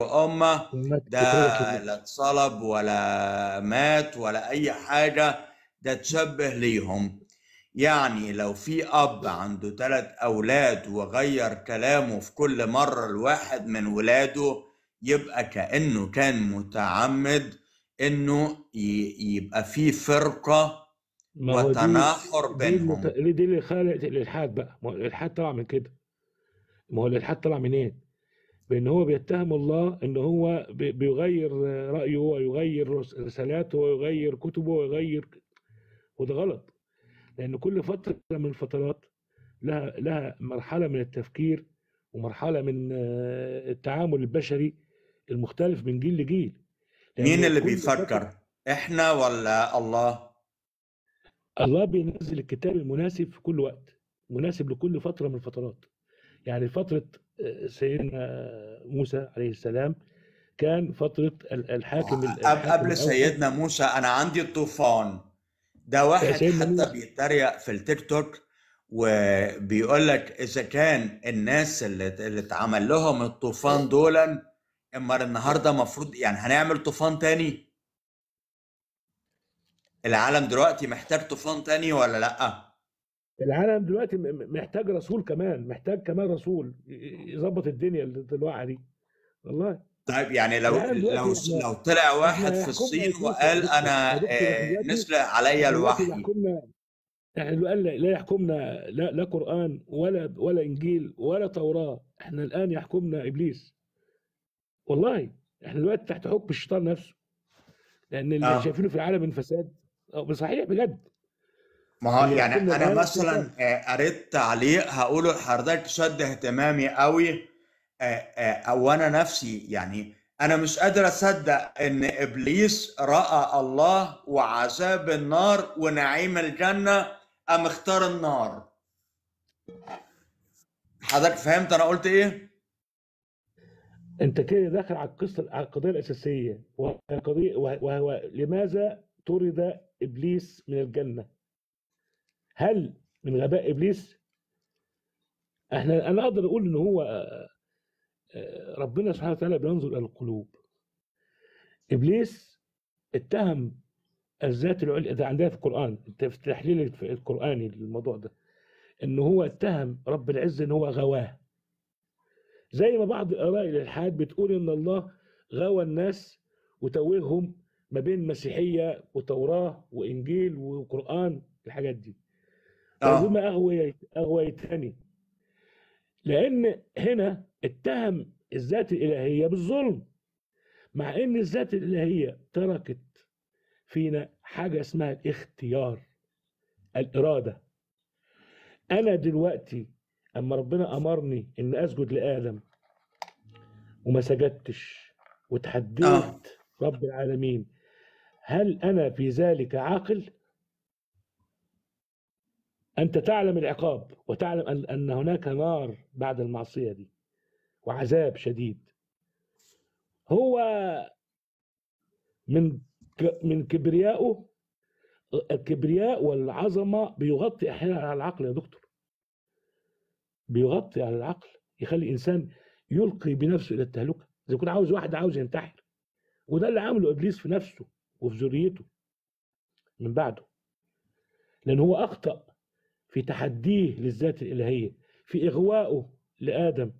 أمة، ده اتركت. لا اتصلب ولا مات ولا أي حاجة، ده تشبه ليهم. يعني لو في أب عنده 3 أولاد وغير كلامه في كل مرة الواحد من ولاده، يبقى كأنه كان متعمد إنه يبقى في فرقة ما هو دي وتناحر دي اللي بينهم. دي اللي خلقت الإلحاد بقى. ما هو الإلحاد طلع من كده. ما هو الإلحاد طلع منين؟ بأن هو بيتهم الله إن هو بيغير رأيه ويغير رسالاته ويغير كتبه ويغير، وده غلط، لأن كل فترة من الفترات لها مرحلة من التفكير ومرحلة من التعامل البشري المختلف من جيل لجيل. مين لأن اللي كل فترة بيفكر؟ إحنا ولا الله؟ الله بينزل الكتاب المناسب في كل وقت، مناسب لكل فترة من الفترات. يعني فترة سيدنا موسى عليه السلام كان فترة الحاكم الحاكم قبل الأوحد. سيدنا موسى أنا عندي الطوفان. ده واحد سيدنا حتى موسى بيتريق في التيك توك وبيقول لك إذا كان الناس اللي اتعمل لهم الطوفان دولا، اما النهارده مفروض يعني هنعمل طوفان تاني؟ العالم دلوقتي محتاج طوفان تاني ولا لأ؟ العالم دلوقتي محتاج رسول كمان، محتاج كمان رسول يظبط الدنيا اللي الواقعة دي. والله طيب يعني لو العالم دلوقتي لو احنا لو طلع واحد احنا في يحكمنا الصين ابليس يا وقال دكتور، يا انا دكتور احنا دلوقتي، نزل عليا احنا دلوقتي الوحي، يحكمنا، احنا الآن لا يحكمنا لا قرآن ولا إنجيل ولا توراة، احنا الآن يحكمنا إبليس. والله احنا دلوقتي تحت حكم الشيطان نفسه، لأن اللي شايفينه في العالم من فساد صحيح بجد. ما هو اللي يعني يحكمنا انا الآن مثلا الشيطان. قريت تعليق هقوله لحضرتك شد اهتمامي قوي، او انا نفسي يعني انا مش قادر اصدق ان ابليس راى الله وعذاب النار ونعيم الجنه قام اختار النار. حضرتك فهمت انا قلت ايه؟ انت كده داخل على القصه، على القضيه الاساسيه، وهو لماذا طرد ابليس من الجنه؟ هل من غباء ابليس؟ انا اقدر اقول ان هو ربنا سبحانه وتعالى بينظر الى القلوب. ابليس اتهم الذات العليا، ده عندنا في القران، انت في التحليل القراني للموضوع ده، ان هو اتهم رب العزه ان هو غواه، زي ما بعض اراء الالحاد بتقول ان الله غوى الناس وتوههم ما بين مسيحيه وتوراه وانجيل وقران، الحاجات دي. وبما اغويتني، لان هنا اتهم الذات الالهيه بالظلم، مع ان الذات الالهيه تركت فينا حاجه اسمها الاختيار، الاراده. انا دلوقتي اما ربنا امرني ان اسجد لادم وما سجدتش وتحديت رب العالمين، هل انا في ذلك عاقل؟ انت تعلم العقاب وتعلم ان هناك نار بعد المعصيه دي وعذاب شديد. هو من كبريائه، الكبرياء والعظمه بيغطي احيانا على العقل يا دكتور، بيغطي على العقل، يخلي الانسان يلقي بنفسه الى التهلكه، زي يكون عاوز واحد عاوز ينتحر، وده اللي عمله ابليس في نفسه وفي ذريته من بعده، لان هو اخطا في تحديه للذات الالهيه، في اغوائه لادم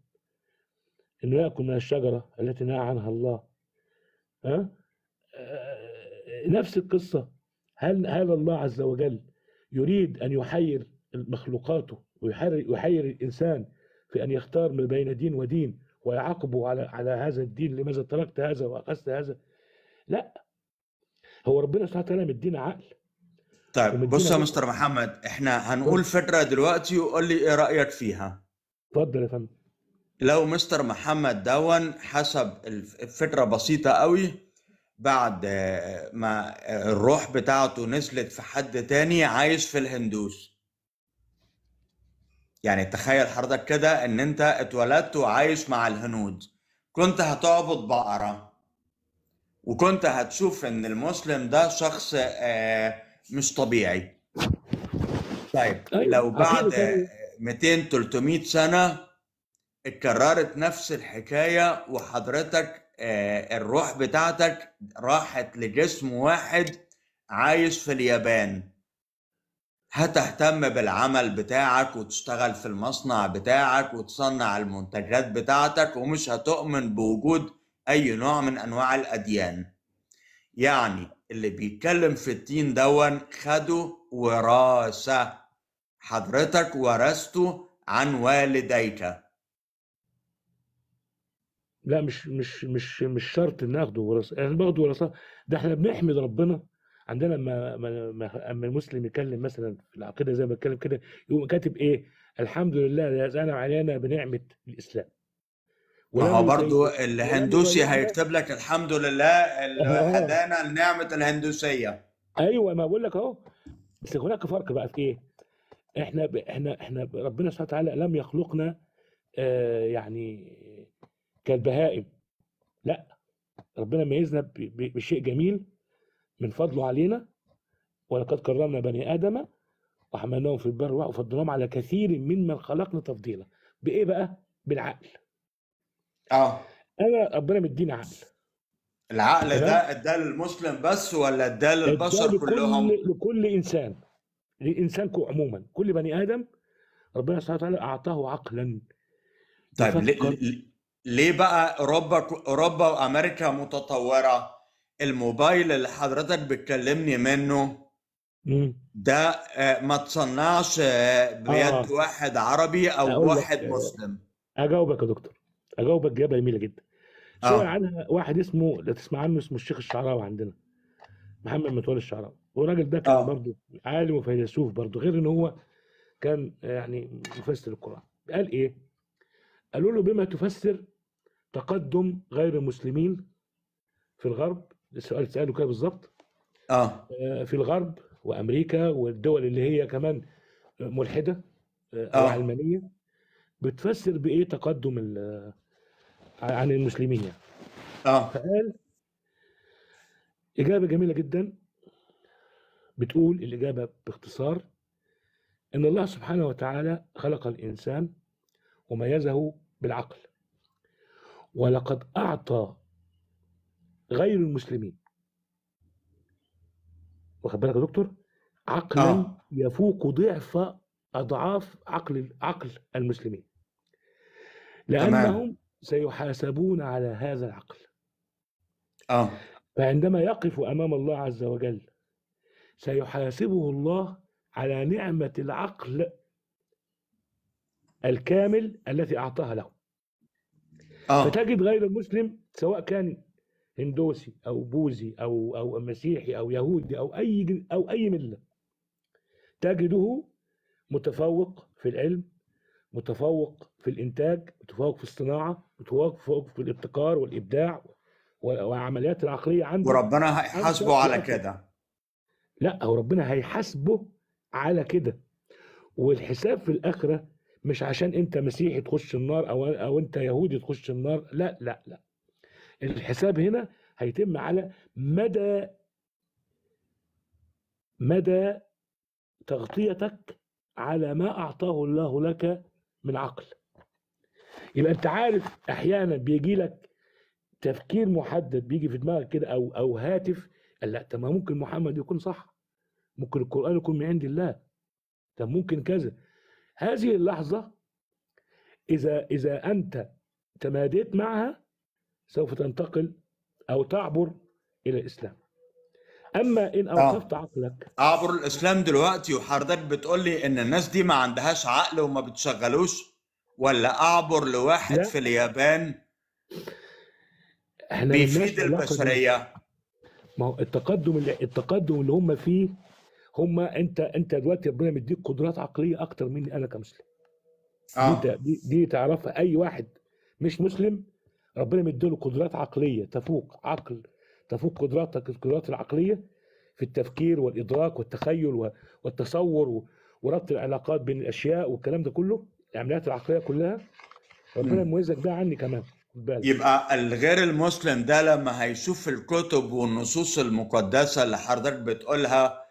انه ياكل من الشجره التي نهى عنها الله. ها؟ نفس القصه. هل الله عز وجل يريد ان يحير مخلوقاته ويحير الانسان في ان يختار ما بين دين ودين ويعاقبه على هذا الدين، لماذا تركت هذا واخذت هذا؟ لا، هو ربنا سبحانه وتعالى مدينا عقل. طيب بص يا مستر محمد، احنا هنقول فكرة دلوقتي وقول لي ايه رأيك فيها. اتفضل يا فندم. لو مستر محمد دون حسب الفكرة بسيطة قوي، بعد ما الروح بتاعته نزلت في حد تاني عايش في الهندوس، يعني تخيل حضرتك كده ان انت اتولدت وعايش مع الهنود، كنت هتعبد بقرة، وكنت هتشوف ان المسلم ده شخص مش طبيعي. طيب لو بعد 200 300 سنة اتكررت نفس الحكاية وحضرتك الروح بتاعتك راحت لجسم واحد عايش في اليابان، هتهتم بالعمل بتاعك وتشتغل في المصنع بتاعك وتصنع المنتجات بتاعتك، ومش هتؤمن بوجود أي نوع من أنواع الأديان. يعني اللي بيتكلم في الدين دون خده وراثة، حضرتك ورثته عن والديك. لا، مش مش مش مش شرط ان اخده وراثه، يعني باخده وراثه. ده احنا بنحمد ربنا عندنا لما اما المسلم يتكلم مثلا في العقيدة زي ما بتكلم كده، يقوم كاتب ايه؟ الحمد لله الذي انعم علينا بنعمه الاسلام. ما هو برضو الهندوسي هيكتب لك الحمد لله اللي هدانا لنعمه الهندوسية. ايوه، ما بقول لك اهو. بس هناك فرق بقى في ايه؟ احنا احنا احنا ربنا سبحانه وتعالى لم يخلقنا يعني كالبهائم، لا، ربنا ميزنا بشيء جميل من فضله علينا، ولقد كرمنا بني ادم وحملناهم في البر وفضلناهم على كثير ممن خلقنا تفضيلا. بايه بقى؟ بالعقل. انا ربنا مدينا عقل. العقل ده اداه للمسلم بس ولا اداه للبشر كلهم؟ لكل انسان، للانسان عموما، كل بني ادم ربنا سبحانه وتعالى اعطاه عقلا. طيب ليه بقى اوروبا وامريكا متطورة؟ الموبايل اللي حضرتك بتكلمني منه ده ما تصنعش بيد واحد عربي او واحد مسلم. اجاوبك يا دكتور، اجاوبك اجابه جميلة جدا. سؤال عنها واحد اسمه، لا تسمع عنه، اسمه الشيخ الشعراوي عندنا، محمد متولي الشعراوي. والراجل ده كان برضه عالم وفيلسوف برضه، غير ان هو كان يعني مفسر القران. قال ايه؟ قالوا له بما تفسر تقدم غير المسلمين في الغرب؟ السؤال سأله كده بالظبط. في الغرب وامريكا والدول اللي هي كمان ملحدة او علمانية، بتفسر بايه تقدم عن المسلمين يعني؟ فقال اجابه جميلة جدا، بتقول الاجابة باختصار ان الله سبحانه وتعالى خلق الانسان وميزه بالعقل، ولقد اعطى غير المسلمين، واخد بالك يا دكتور، عقلا يفوق ضعف اضعاف عقل المسلمين، لانهم سيحاسبون على هذا العقل. فعندما يقف امام الله عز وجل سيحاسبه الله على نعمة العقل الكامل التي اعطاها له. فتجد غير المسلم سواء كان هندوسي او بوذي او مسيحي او يهودي او اي ملة، تجده متفوق في العلم، متفوق في الانتاج، متفوق في الصناعة، متفوق في الابتكار والابداع والعمليات العقلية عنده. وربنا هيحاسبه على كده. لا، هو ربنا هيحاسبه على كده. والحساب في الاخرة مش عشان انت مسيحي تخش النار او انت يهودي تخش النار، لا لا لا، الحساب هنا هيتم على مدى تغطيتك على ما اعطاه الله لك من عقل. يبقى انت عارف احيانا بيجي لك تفكير محدد بيجي في دماغك كده او هاتف، لا طب ما ممكن محمد يكون صح، ممكن القرآن يكون من عند الله، طب ممكن كذا. هذه اللحظة إذا أنت تماديت معها سوف تنتقل أو تعبر إلى الإسلام. أما إن أوقفت عقلك. أعبر الإسلام دلوقتي وحضرتك بتقول لي إن الناس دي ما عندهاش عقل وما بتشغلوش، ولا أعبر لواحد في اليابان إحنا بيفيد البشرية؟ ما هو التقدم اللي هم فيه، هم انت دلوقتي ربنا مديك قدرات عقلية اكتر مني انا كمسلم. دي تعرفها اي واحد مش مسلم، ربنا مديله قدرات عقلية تفوق عقل، تفوق قدراتك، القدرات العقلية في التفكير والادراك والتخيل والتصور وربط العلاقات بين الاشياء والكلام ده كله، العمليات العقلية كلها ربنا مميزك ده عني كمان. يبقى الغير المسلم ده لما هيشوف الكتب والنصوص المقدسة اللي حضرتك بتقولها